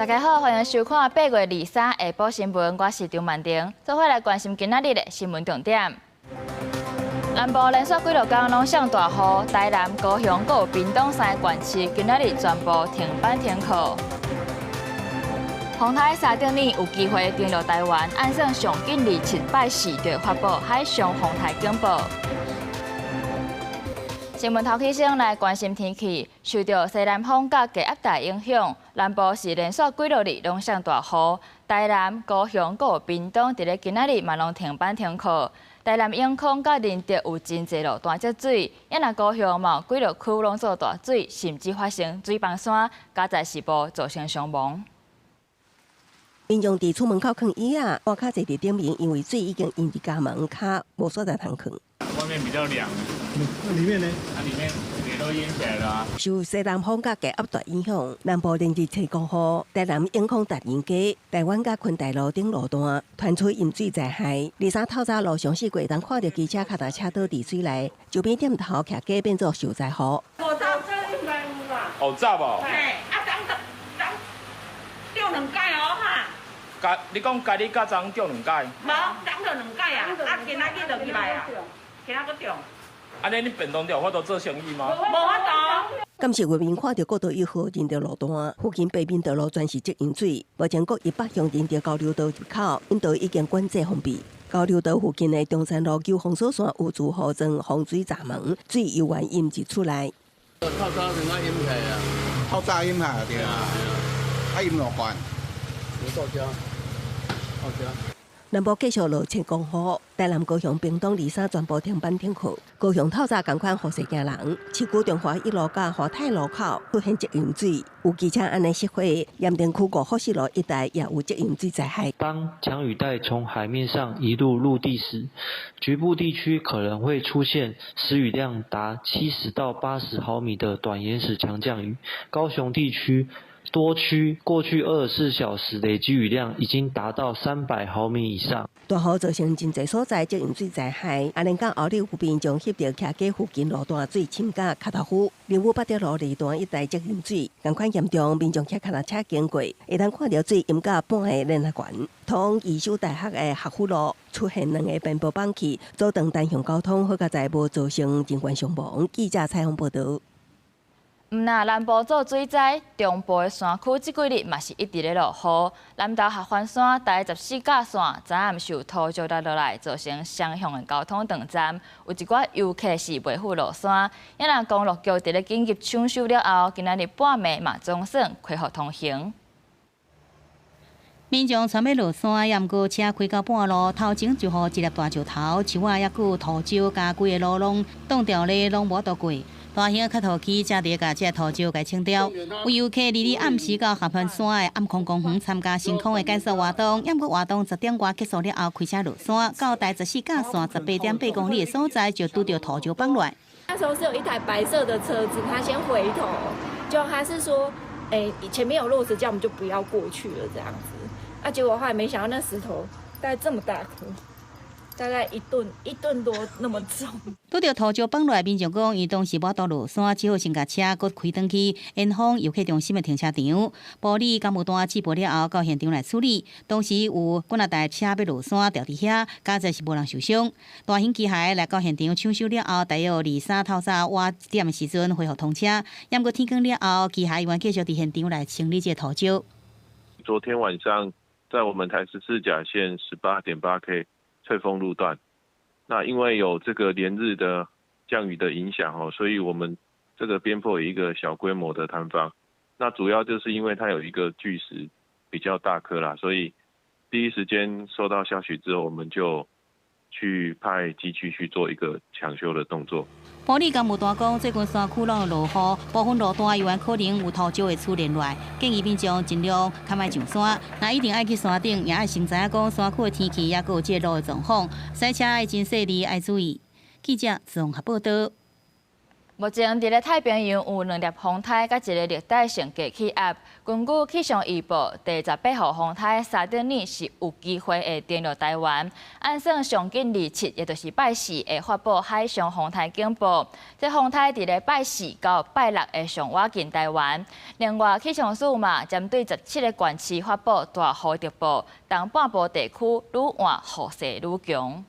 大家好，歡迎收看8月23下晡新聞，我是張曼婷，做伙來關心今仔日的新聞重點。南部連續幾落工攏上大雨，台南、高雄、閣有屏東三個縣市今仔日全部停班停課。風颱沙丁魚有機會登陸台灣，按算上緊27拜四就會發布海上風颱警報。新聞頭起先來關心天氣，受著西南風佮低壓帶影響，南部是連續幾落日攏上大雨，台南、高雄、閣有屏東，佇咧今仔日嘛攏停班停課。台南永康佮仁德有真濟路段積水，啊若高雄嘛有幾落區攏做大水，甚至發生水崩山，佳哉是無造成傷亡。民眾佇厝門口囥椅仔，外口坐佇頂面，因為水已經淹佇家門跤，無所在通囥。外面比較涼，那裡面呢？啊，裡面也都淹起來了啊。受西南風佮低壓帶影響，南部連日齊降雨，台南永康達仁街、台灣佮坤大路頂路段，傳出淹水災害。23透早路上四過，當看著機車跤踏車倒佇水內，周邊店頭徛架變做受災戶。五十這應該有吧？哦，十哦。嘿，啊，昨昨中兩擺哦哈。共，你講今日佮昨中兩擺？無，昨就兩擺啊，啊，今仔日就入來啊，今仔閣中。按呢，你便當店有法度做生意嗎？無法度。監視畫面看著國道1號仁德路段附近北面道路全是積淹水，目前國一北向仁德交流道入口，引導已經管制封閉。交流道附近的中山路舊封鎖線有自護裝防水閘門，水猶原淹入厝內。透早就淹起來啊！透早淹下對啊，啊淹偌懸？無到遮，到遮。南部繼續落千降雨，台南、高雄、屏東23全部停班停課。高雄透早仝款雨勢驚人，市區中華一路佮華泰路口出現積淹水，有機車按呢熄火。鹽埕區五福四路一帶也有積淹水災害。當強雨帶從海面上移入陸地時，局部地區可能會出現時雨量達70到80毫米的短延時強降雨。高雄地區多區過去24小時累積雨量已經達到300毫米以上。大雨造成真濟所在積淹水災害，啊連到後日有民眾翕著徛街附近路段水浸甲跤頭膚，林武八德路二段一帶積淹水，仝款嚴重，民眾騎跤踏車經過，會當看著水淹甲半个鏈仔懸。通義守大學的學府路出現兩个邊坡崩去，阻斷單向交通，好佳哉無造成人員傷亡。記者採訪報導。毋若南部做水災，中部的山區這幾日嘛是一直咧落雨。南投合歡山台十四甲線昨暗受土石落落來，造成雙向的交通斷站，有一寡遊客是袂赴落山。啊若公路局佇咧緊急搶修了後，今仔日半暝嘛總算恢復通行。民眾準備落山，也毋過車開到半路，頭前就予一粒大石頭、樹仔，抑閣有土石，共規个路攏擋牢咧，攏無法度過。大型磕土機才佇共這土石共清掉。有遊客22暗時到合歡山的暗空公園參加星空的解說活動，毋過活動10點外結束了後，開車落山，到台十四甲線18.8公里的所在，就拄著土石崩落。那時候是有一台白色的車子，他先回頭，就他是說，欸，前面有落石，叫我們就不要過去了，這樣子。啊，結果後來沒想到那石頭大概這麼大顆。大概1噸1噸多那麼重。拄著土石崩落來，民眾講，伊當時無法度落山，只好先共車閣開轉去延豐遊客中心的停車場。埔里工務單接報了後，到現場來處理。當時有幾若台車欲落山，牢佇遐，佳哉是無人受傷。大型機械來到現場搶修了後，大約23透早晚一點的時陣恢復通車。毋過天光了後，機械猶原繼續佇現場來清理這個土石。昨天晚上，在我們台十四甲線18.8 K。翠峰路段，那因為有這個連日的降雨的影響哦，所以我們這個邊坡有一個小規模的坍方。那主要就是因為它有一個巨石比較大顆啦，所以第一時間收到消息之後，我們就去派機具去做一個搶修的動作。埔里工務單講，最近山區攏落雨，部分路段猶原可能有土石會出現落來，建議民眾盡量較莫上山。若一定愛去山頂，也愛先知影講山區的天氣，抑閣有這個路的狀況，駛車愛真細膩，愛注意。記者綜合報導。目前佇咧太平洋有兩粒風颱，佮一个熱帶性低氣壓。根據氣象預報，第18號風颱沙德尼是有機會會登陸台灣。按算上緊27，也就是拜四會發布海上風颱警報。這風颱佇咧拜四到拜六會上倚近台灣。另外，氣象署嘛針對17个縣市發布大雨特報，東半部地區愈晚雨勢愈強。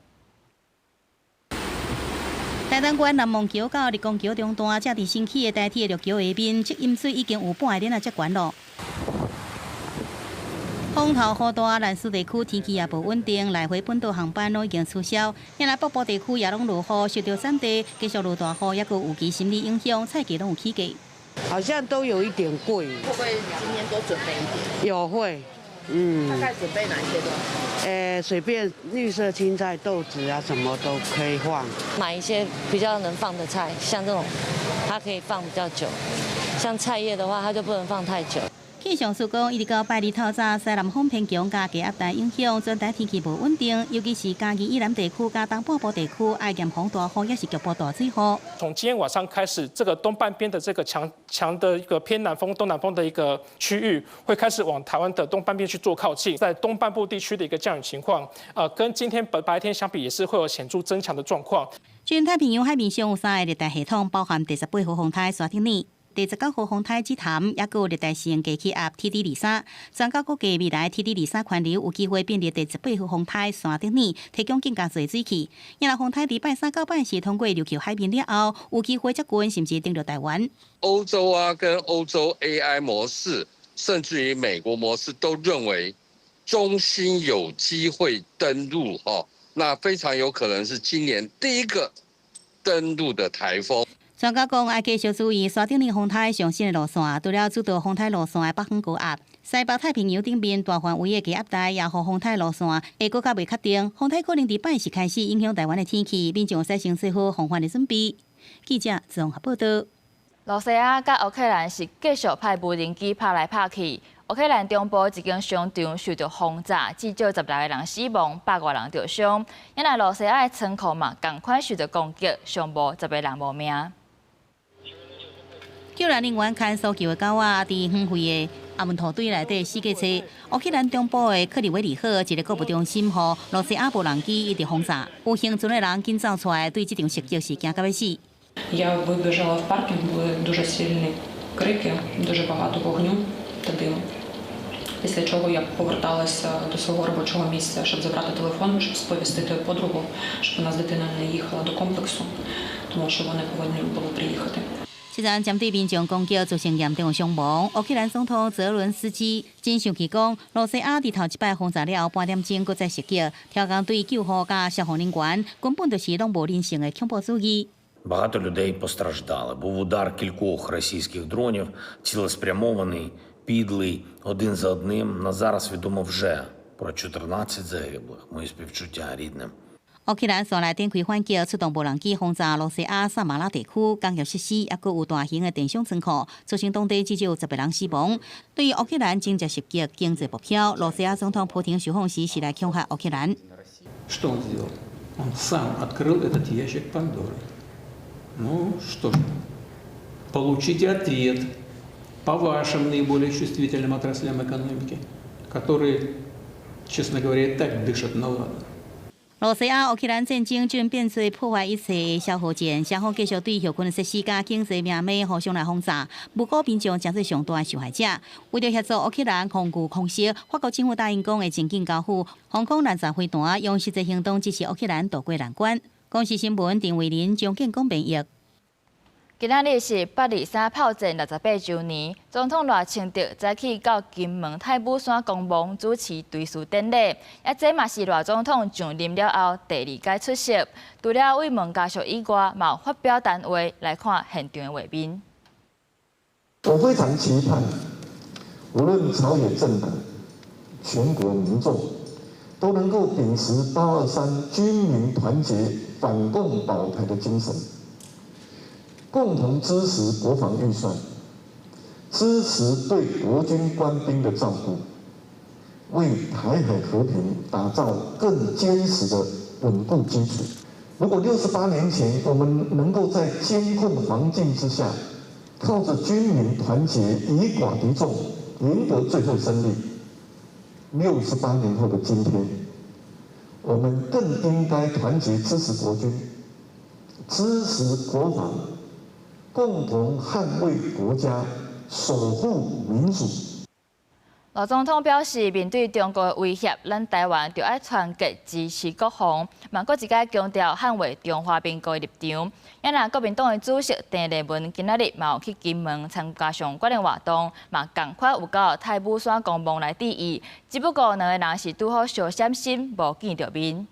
台東縣南望橋到立功橋中段，這佇新起的台鐵陸橋下面，積淹水已經有半个鏈仔遮懸囉。風頭雨大，蘭嶼地區天氣也無穩定，來回本島航班攏已經取消。遐來北部地區也攏落雨，受著產地繼續落大雨，猶閣有預期心理影響，菜價攏有起價。好像都有一點貴。會不會今年多準備一點？有會，嗯。大概準備哪一些東西？隨便綠色青菜、豆子啊，什麼都可以放。買一些比較能放的菜，像這種，它可以放比較久。像菜葉的話，它就不能放太久。氣象署講，一直到拜二透早，西南風偏強佮低壓帶影響，全台天氣無穩定，尤其是嘉義以南地區佮東半部地區，愛嚴防大雨，抑是局部大水雨。從今天晚上開始，這個東半邊的這個強強的一個偏南風、東南風的一個區域，會開始往台灣的東半邊去做靠近，在東半部地區的一個降雨情況，跟今天白白天相比，也是會有顯著增強的狀況。全太平洋海面上有三个熱帶系統，包含第18號風颱沙德尼、第19號風颱紫檀，抑閣有熱帶性低氣壓 TD 23。專家估計未來 TD 23環流有機會變成第18號風颱沙德尼，提供更加濟水汽。若風颱佇拜三到拜四通過琉球海面了後，有機會接近甚至登陸台灣。歐洲啊，跟歐洲 AI 模式，甚至於美國模式，都認為中心有機會登陸，哈，那非常有可能是今年第一個登陸的颱風。專家講，愛繼續注意沙德尼風颱上新的路線，除了主導風颱路線的北方高壓，西北太平洋頂面大範圍的低壓帶也予風颱路線會閣較袂確定。風颱可能佇拜四開始影響台灣的天氣，民眾使先做好防範的準備。記者綜合報道。羅西亞佮烏克蘭是繼續派無人機拍來拍去。烏克蘭中部一間商場受著轟炸，至少16个人死亡，百外人著傷。因來羅西亞的倉庫嘛，仝款受著攻擊，上無10个人無命。救援人員牽搜救的狗仔，佇荒廢的阿門土堆內底四界踅。烏克蘭中部的克里維里赫一個購物中心，予羅西亞無人機一直轟炸，有幸存的人緊走出來，對這場襲擊是驚甲欲死。 Я вибіжала в паркінг, були дуже сильні крики, дуже багато вогню та диму. Після чого я поверталася до свого робочого місця, щоб забрати телефон, щоб сповістити подругу, щоб вона з дитиною не їхала до комплексу, тому що вони повинні були приїхати. 這陣針對民眾攻擊造成嚴重傷亡，烏克蘭總統澤倫斯基真生氣講，羅西亞佇頭一擺轟炸了後半點鐘，閣再襲擊，刁工對救護佮消防人員根本就是攏無人性的恐怖主義。 Багато людей постраждали. Був удар кількох російських дронів, цілеспрямований, підлий, один за одним. На зараз відомо вже про 14 загиблих. Мої співчуття рідним. 烏克蘭紲來展開反擊，出動無人機轟炸羅西亞薩馬拉地區工業設施，抑閣有大型的電商倉庫，造成當地至少10個人死亡。對於烏克蘭間接襲擊經濟目標，羅西亞總統普丁受訪時是來恐嚇烏克蘭。 Что он сделал? Он сам открыл этот ящик Пандоры. Ну что ж, получите ответ по вашим наиболее чувствительным отраслям экономики, которые, честно говоря, и так дышат на ладан. 羅西亞烏克蘭戰爭正變做破壞一切的消耗戰，雙方繼續對後勤的設施佮經濟命脈互相來轟炸，無辜民眾成做上大的受害者。為著協助烏克蘭防禦空襲，法國政府答應講會盡緊交付防空彈射飛彈，用實際行動支持烏克蘭渡過難關。公視新聞陳慧琳、張建國編譯。今仔日是8·23炮戰68週年，總統賴清德早起到金門太武山公墓主持追思典禮，啊，這嘛是賴總統上任了後第二擺出席。除了慰問家屬以外，嘛有發表談話來看現場的畫面。我非常期盼，無論朝野政黨、全國民眾，都能夠秉持8·23軍民團結、反共保台的精神。共同支持國防預算，支持對國軍官兵的照顧，為台海和平打造更堅實的穩固基礎。如果68年前我們能夠在艱困環境之下，靠着軍民團結，以寡敵眾，贏得最後勝利，六十八年後的今天，我們更應該團結支持國軍，支持國防，共同捍衛國家，守護民主。賴總統表示，面對中國的威脅，咱台灣著愛團結支持國防，嘛閣一擺強調捍衛中華民國的立場。啊若國民黨的主席鄭麗文今仔日嘛有去金門參加相關的活動，嘛仝款有到太武山公墓來致意。只不過兩个人是拄好相閃身，無見著面。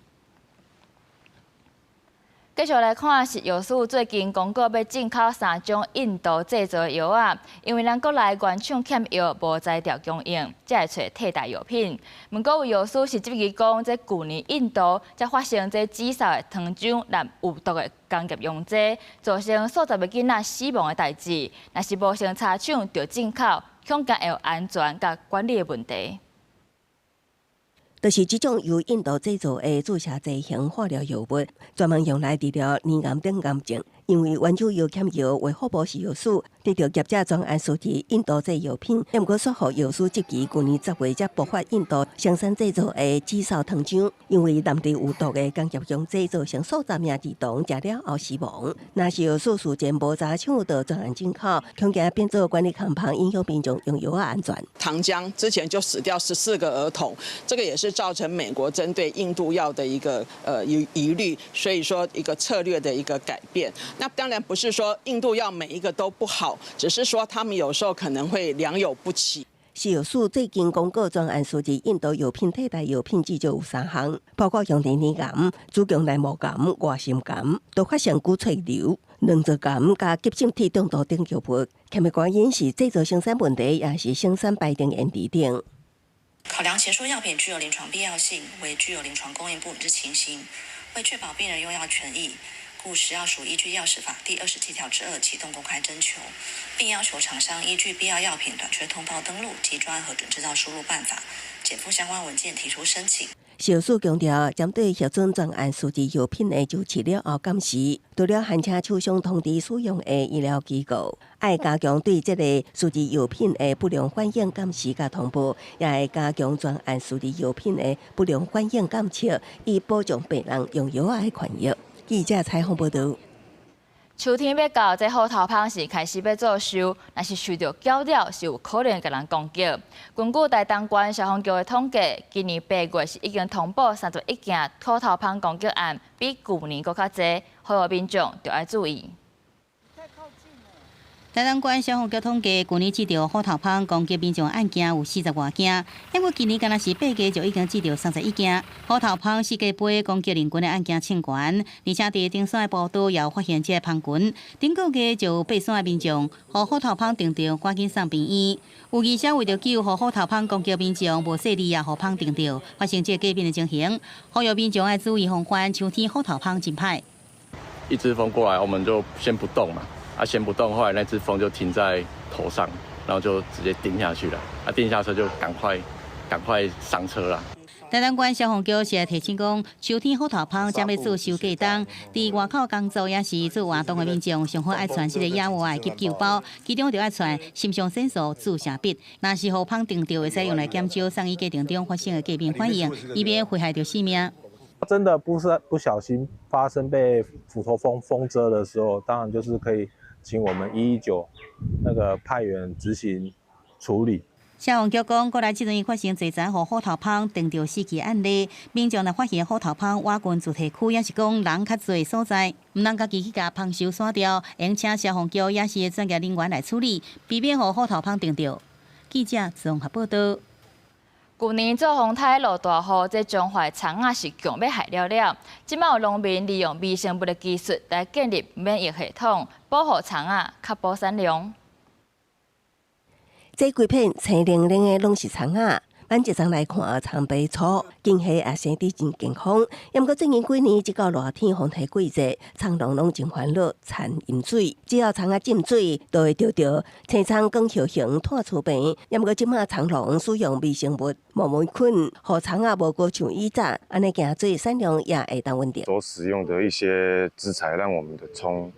繼續來看，食藥署最近公告欲進口三種印度製造的藥仔，因為咱國內原廠欠藥，無才調供應，才會揣替代藥品。毋過有藥師是質疑講，這舊年印度才發生這紫色的糖漿含有毒的工業溶劑，造成數十个囡仔死亡的代誌。若是無先查廠就進口，恐驚會有安全佮管理的問題。就是這種由印度製造的注射劑型化療藥物，專門用來治療乳癌等癌症。因為原廠藥欠藥，衛福部食藥署得著業者專案輸入印度製藥品，毋過煞予藥師質疑，舊年10月才爆發印度生產製造的紫色糖漿，因為含著有毒的工業溶劑，造成數十名兒童食了後死亡。若是藥署事前無查廠就專案進口，恐驚變做管理空縫，影響民眾用藥安全。糖漿之前就死掉14個兒童，這個也是造成美國針對印度藥的一個疑慮，所以說一個策略的一個改變。那當然不是說印度藥每一個都不好，只是說他們有時候可能會良莠不齊。食藥署最近公告專案輸入印度藥品替代藥品至少有三項，包括用佇乳癌、子宮內膜癌、外心癌、多發性骨髓瘤、卵巢癌佮急性鐵中毒等藥物。欠的原因是製造生產問題，抑是生產排程延遲等。考量前述藥品具有臨床必要性，惟具有臨床供應不穩之情形，為確保病人用藥權益，故食藥署依據藥師法第27條之2啟動公開徵求，並要求廠商依據必要藥品短缺通報登錄及專案核准製造輸入辦法，檢附相關文件提出申請。食藥署強調，針對核准專案輸入藥品的周期了後監視，除了函請廠商通知使用的醫療機構，愛加強對這個輸入藥品的不良反應監視佮通報，也會加強專案輸入藥品的不良反應監測，以保障病人用藥的權益。記者採訪報導。秋天欲到，這虎頭蜂是開始欲做岫，若是受著攪擾，是有可能共人攻擊。根據台東縣消防局的統計，今年8月是已經通報31件虎頭蜂攻擊案，比舊年閣較濟，呼籲民眾著愛注意。台東縣消防局統計，舊年接著虎頭蜂攻擊民眾案件有40外件，不過今年敢若是8月就已經接著31件。虎頭蜂四界飛攻擊人群的案件衝懸，而且佇登山的步道也有發現這个蜂群。頂個月就有爬山的民眾，予虎頭蜂叮著，趕緊送病院。有醫生為著救予虎頭蜂攻擊民眾，無細膩也予蜂叮著，發生這個過敏的情形。呼籲民眾愛注意防範，秋天虎頭蜂真歹。一隻蜂過來，我們就先不動嘛。啊，先不動，後來那隻蜂就停在頭上，然後就直接叮下去了。啊，叮下車就趕快趕快上車啦。台東縣消防局是提醒講，秋天虎頭蜂正欲做岫過冬，佇外口工作抑是做活動的民眾，上好愛揣這个野外急救包，其中就愛揣腎上腺素注射筆。若是予蜂叮著，會使用來減少送醫過程中發生的過敏反應，以免危害著性命。真的不是不小心發生被斧頭蜂蜂蟄的時候，當然就是可以請我們119那個派員執行處理。消防局講，國內這陣發生濟層予虎頭蜂叮著死去案例，民眾若發現虎頭蜂倚近住宅區，抑是講人較濟所在，毋通家己去共蜂岫徙掉，應請消防局抑是專業人員來處理，避免予虎頭蜂叮著。記者綜合報道。舊年做風颱落大雨，這彰化蔥仔是強欲害了了。這擺有農民利用微生物的技術來建立免疫系統，保護蔥仔，確保產量。這規片青靈靈的攏是蔥仔，咱一丛來看，蔥白粗，根系也生得真健康。毋過最近幾年，這到熱天風颱季節，蔥農攏真煩惱，田淹水。只要蔥仔浸水，就會著著青蔥管葉型炭疽病。毋過這馬蔥農使用微生物木霉菌，予蔥仔無閣像以早按呢驚水，產量也會當穩定。所使用的一些資材，讓我們的蔥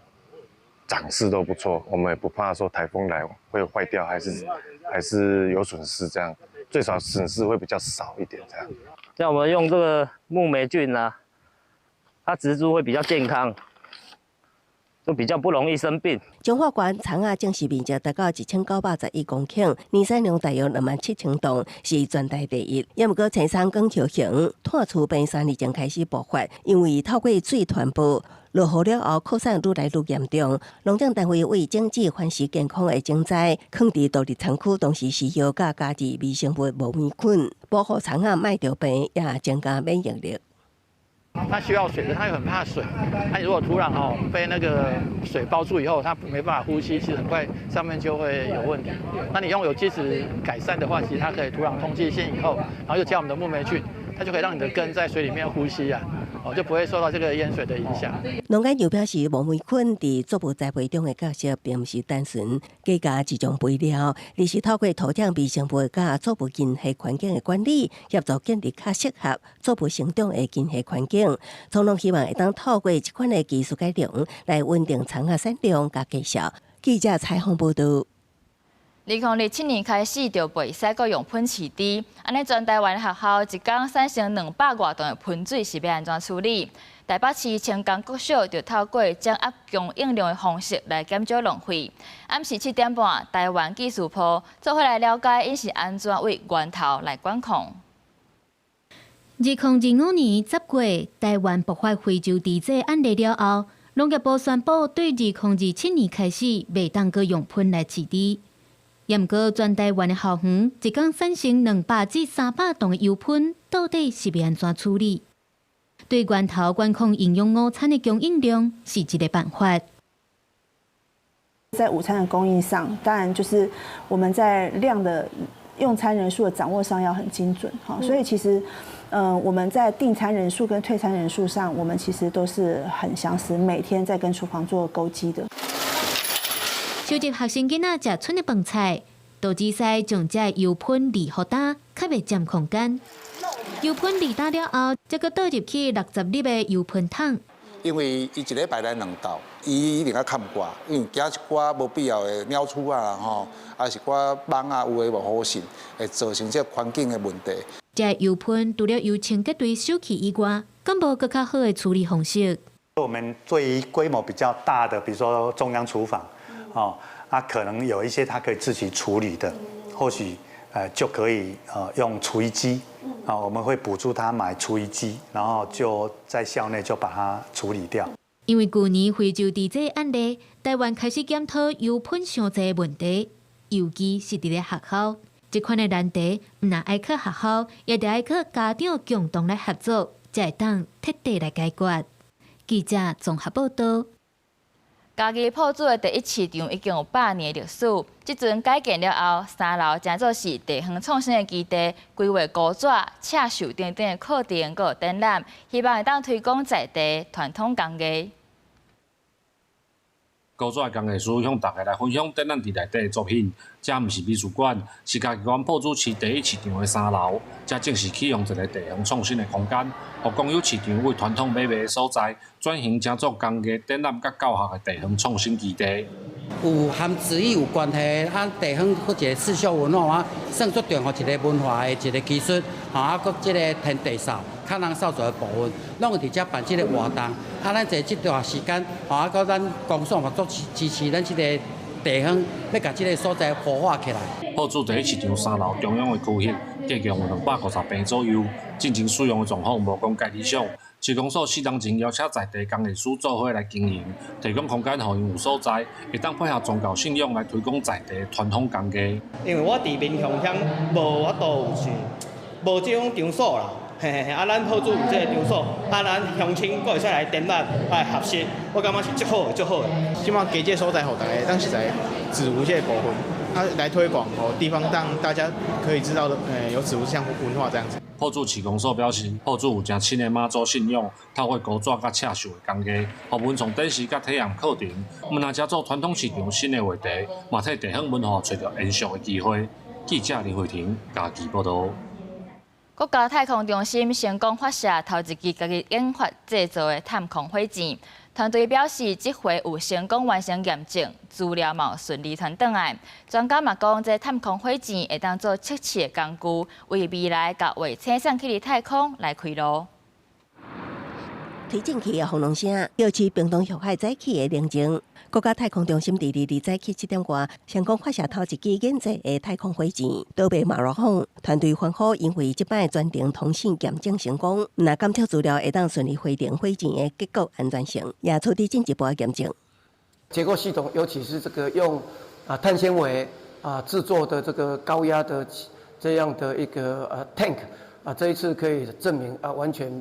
長勢都不錯，我們也不怕說颱風來會壞掉，還是有損失這樣。最少損失會比較少一點，這樣。像我們用這個木霉菌啊，它植株會比較健康，就比較不容易生病。彰化縣蔥仔種植面積達到1911公頃，年產量大約27000噸，是全台第一。也毋過青蔥管葉型炭疽病3年前開始爆發，因為透過水傳播，落雨了後擴散愈來愈嚴重。農政單位為整治番薯健康的種栽，囥佇獨立倉區，同時施藥佮加入微生物木霉菌，保護蔥仔莫著病，也增加免疫力。它需要水的，它又很怕水。它如果土壤哦被那個水包住以後，它沒辦法呼吸，其實很快上面就會有問題。那你用有機質改善的話，其實它可以土壤通氣性以後，然後又加我們的木霉菌，它就可以讓你的根在水裡面呼吸啊，哦就不會受到這個淹水的影響。農研又表示，木霉菌佇作物栽培中的角色，並毋是單純加加一種肥料，而是透過土壤微生物佮作物根系環境的管理，協助建立較適合作物成長的根系環境。蔥農希望會當透過這款的技術改良，來穩定蔥仔產量佮價數。記者採訪報導。2027年開始就袂使閣用噴飼豬，按呢全台灣學校一工產生200外噸的噴水是欲按怎處理？台北市清江國小就透過掌握供應量的方式來減少浪費。暗時7點半，台灣技術鋪做伙來了解𪜶是按怎對源頭來管控。2025年10月，台灣爆發非洲豬瘟案例了後，農業部宣布對2027年開始袂當閣用噴來飼豬。毋過全台灣的校園一工產生200至300噸的油噴，到底是欲按怎處理？對源頭管控營養午餐的供應量是一個辦法。在午餐的供應上，當然就是我們在量的用餐人數的掌握上要很精準，哈，所以其實，我們在訂餐人數跟退餐人數上，我們其實都是很詳實，每天在跟廚房做勾稽的。收集學生囡仔食賰的飯菜，就只使將這油噴離予焦，較袂佔空間。油噴離焦了後，才閣倒入去60粒的油噴桶。因為伊一禮拜來兩道，伊一定愛崁掛，因為驚一寡無必要的鳥鼠啊吼，抑是寡蠓啊有的無好性，會造成這個環境的問題。這油噴除了由清潔隊收起以外，敢無閣較好的處理方式？我們對於規模比較大的，比如說中央廚房，哦，啊，可能有一些它可以自己處理的，或許就可以用廚餘機，啊，我們會補助他買廚餘機，然後就在校內就把它處理掉。因為舊年非洲豬瘟案例，台灣開始檢討油噴傷濟的問題，尤其是佇咧學校，這款的難題，毋但愛靠學校，也得愛靠家長共同來合作，才會當徹底來解決。記者綜合報道。嘉義朴子的第一市場已經有100年歷史，這陣改建了後，三樓成做是地方創生的基地，規劃高紙、刺繡等等的課程閣有展覽，希望會當推廣在地傳統工藝。高紙工藝師向大家來分享展覽佇內底的作品，這毋是美術館，是嘉義縣朴子市第一市場的三樓，這正是啟用一個地方創新的空間，予公有市場為傳統買賣的所在，轉型成做工藝展覽佮教學的地方創新基地。有和紙藝有關係，啊，地方閣一個刺繡文化，算足重要一個文化的一個技術，吼啊，閣這個天地掃、較人掃做的部分，攏有佇遮辦這個活動。啊，咱坐這段時間，吼啊，閣咱公所嘛足支持咱這個地方，欲共這個所在活化起來。朴子第一市場三樓中央的區域，計共有250坪左右，進前使用的狀況無講蓋理想。市公所4年前邀請在地工藝師做伙來經營，提供空間予𪜶有所在，會當配合宗教信仰來推廣在地傳統工藝。因為我佇民雄鄉無法度有是無這種場所啦，嘿嘿嘿，啊，咱朴子有這個場所，啊，咱鄉親閣會使來展覽來學習，我感覺是足好的，足好的。這馬加這個所在，予大家當實在自由這個部分，來推廣哦，地方讓大家可以知道的，有紙糊這項文化這樣子。朴主市公所表示，朴主有誠深的媽祖信仰，透過糊紙佮刺繡的工藝，予文創展示佮體驗課程，毋但遮做傳統市場新的話題，嘛替地方文化揣著延續的機會。記者林慧婷嘉義報導。國家太空中心成功發射頭一支家己研發製造的探空火箭，團隊表示，這回有成功完成驗證，資料嘛有順利傳轉來。專家嘛講，這探空火箭會當做測試的工具，為未來共衛星送去太空來開路。推進器的轟隆聲，標示屏東玉海早起的寧靜。國家太空中心佇22早起7點外，成功發射頭一支研製的太空火箭，躲避馬羅風。團隊歡呼，因為這擺全程通信驗證成功，若監測資料會當順利回程火箭的結構安全性，也取得進一步的驗證。結構系統，尤其是這個用碳纖維製作的這個高壓的這樣的一個tank 這一次可以證明完全。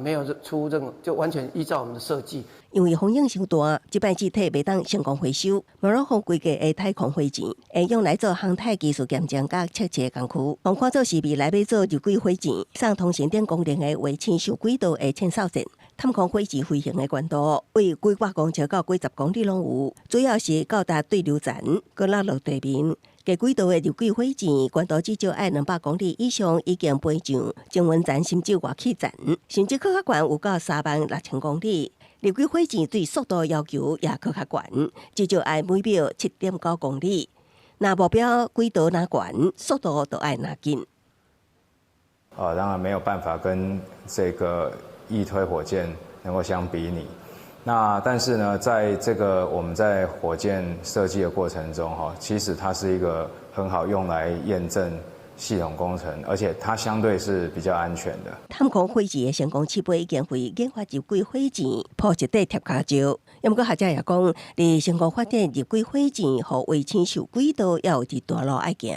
沒有出任何，就完全依照我們的設計。因為風影傷大，這擺機體袂當成功回收。馬羅風規格的太空火箭會用來做航太技術驗證佮測試的工具，予看做是未來欲做入軌火箭、送通訊等功能的衛星上軌道的前哨戰。探空火箭飛行的高度為幾百公尺到幾十公里攏有，主要是到達對流層，閣落落地面。低軌道的入軌火箭，高度至少愛200公里以上，已經飛上增溫層甚至外氣層，甚至閣較懸有到36,000公里。入軌火箭對速度要求也閣較懸，至少愛每秒7.9公里。若目標軌道若懸，速度就愛若緊。當然沒有辦法跟這個液推火箭能夠相比擬。那但是呢，在這個我們在火箭設計的過程中，哈，其實它是一個很好用來驗證系統工程，而且它相對是比較安全的。探空火箭的成功試飛已經為研發入軌火箭鋪一塊疊跤石。毋過學者也講，佇成功發展入軌火箭，予衛星上軌道，猶有一段路愛行。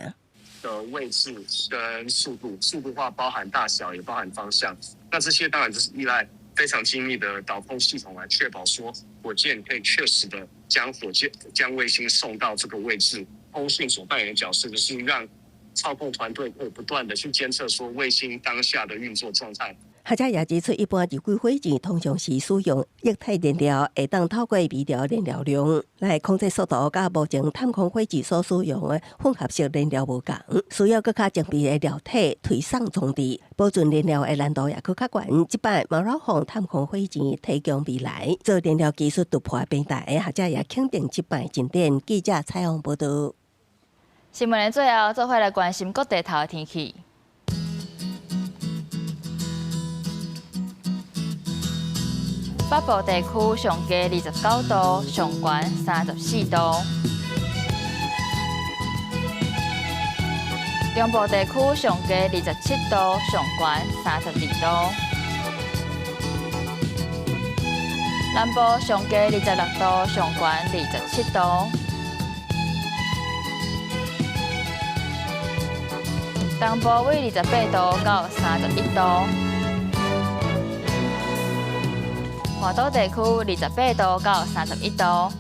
的位置跟速度，速度話包含大小，也包含方向。那這些當然就是依賴非常精密的導控系統來確保說火箭可以確實的將火箭將衛星送到這個位置。通訊所扮演的角色就是讓操控團隊可以不斷的去監測說衛星當下的運作狀態。學者也指出，一般入軌火箭通常是使用液態燃料，會當透過微調燃料量來控制速度，佮目前探空火箭所使用的混合式燃料無仝，需要閣較精密的料體推送裝置，保存燃料的難度也閣較懸。這擺馬羅鳳探空火箭提供未來做燃料技術突破的平台，學者也肯定這擺進展。記者採訪報導。新聞的最後，做伙來關心各地頭的天氣。北部地區上低29度，上懸34度；中部地區上低27度，上懸32度；南部上低26度，上懸27度；東部為28度到31度。外島地區28度到31度。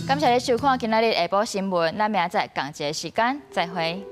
感謝你收看今仔日下晡新聞，咱明仔載仝一个時間再會。